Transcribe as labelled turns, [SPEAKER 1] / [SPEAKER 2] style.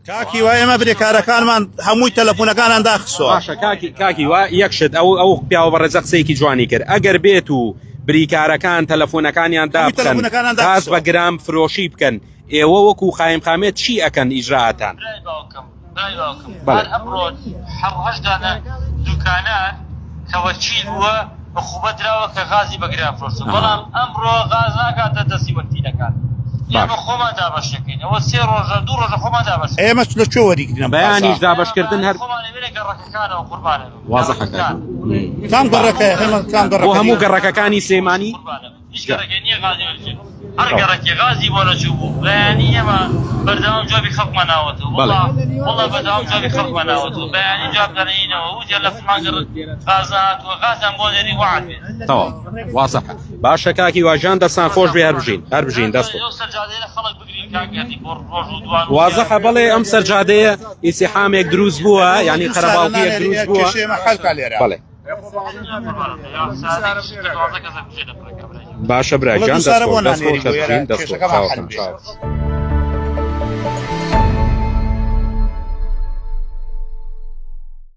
[SPEAKER 1] کاک هیوا ئێمە برێکارەکانمان هەمووی تەلەفۆنەکانان داخستووە.
[SPEAKER 2] باشە کاکی کاک هیوا یەک شت ئەو ئەو پیاوە بەڕێزە قسەیەکی جوانی کرد ئەگەر بێت و بریکارەکان تەلەفۆنەکانیان
[SPEAKER 1] هەمووی
[SPEAKER 2] دابخەن
[SPEAKER 1] تەلەفۆنەکانیان
[SPEAKER 2] غاز
[SPEAKER 1] داخستووە.
[SPEAKER 2] بە گرام فرۆشی بکەن ئێوە وەکو قایمقامیەت چی ئەکەن ئیجرائاتان؟
[SPEAKER 3] برای باوکم برای باوکم
[SPEAKER 2] بەڵێ.
[SPEAKER 3] هەر ئەمڕۆ حەو هەشت دانە دوکانان کە وەکیل بووە عقوبە دراوە کە غازی بە گران فرۆشتوە بەڵام ئەمڕۆ غاز ناگاتە دەستی وەکیلەکان ئێمە
[SPEAKER 2] باش.
[SPEAKER 3] خۆمان دابەشەکەین ئەوە سێ ڕۆژە دوو ڕۆژە خۆمان دابەش
[SPEAKER 1] ئێمە لە کوێ وەریگرین ئەم غازە؟
[SPEAKER 2] بەیانیش دابەشکردن هەر
[SPEAKER 3] خۆمان ئەبێنە گەڕەکەکانەوە قوربانە
[SPEAKER 2] وازحە کاک.
[SPEAKER 1] کام گەڕەکەیە ئێمە کام
[SPEAKER 2] بۆ
[SPEAKER 1] گەڕەکە
[SPEAKER 2] هەموو گەڕەکەکانی سلێمانی
[SPEAKER 3] قوربانە هیچ گەڕەکێ نییە غازی بەچێ هەر گەڕەکێ غازی بۆ نەچوو بوو بەیانی ئێمە بەردەوام جوابی خەڵکمان ناوەتەوە
[SPEAKER 2] بەڵێ.
[SPEAKER 3] وەڵا وەڵا بەردەوام جوابی خەڵکمان ناوەتەوە بەیانی جواب دەنێینەوە وتیان لە فڵان گەڕەک غاز نەهاتووە غازیان بۆ نێری وەعد بێت
[SPEAKER 2] تەواو وازحە باشە کاک هیوا گیان دەستان خۆش بێ هەر بژین هەر بژین دەست خۆش.
[SPEAKER 3] ئەو سەرجادەیە خەڵک بگرین کاک هەردی بۆ ڕۆژ و دوان و
[SPEAKER 2] وازحە بەڵێ ئەم سەرجادەیە ئیسیحامێک دروست بووە یعنی
[SPEAKER 1] دوو سالە
[SPEAKER 2] قەرەباڵغیەک
[SPEAKER 1] نانێری
[SPEAKER 2] دروست بووە
[SPEAKER 1] کێشەی ئێمە حەل کا لێرە.
[SPEAKER 2] بەڵێ باشە برا
[SPEAKER 1] وەڵا
[SPEAKER 2] گیان
[SPEAKER 1] دوو
[SPEAKER 2] دەست
[SPEAKER 1] سالە
[SPEAKER 2] خۆش
[SPEAKER 1] بۆ
[SPEAKER 2] دەست
[SPEAKER 1] نانێری
[SPEAKER 2] خۆش
[SPEAKER 1] بۆ
[SPEAKER 2] هەر
[SPEAKER 1] ئێرە
[SPEAKER 2] بژین دەست خۆش
[SPEAKER 1] کێشەکەمان حەل
[SPEAKER 2] چاوەکەم
[SPEAKER 1] بێ.
[SPEAKER 2] چاوەکەم.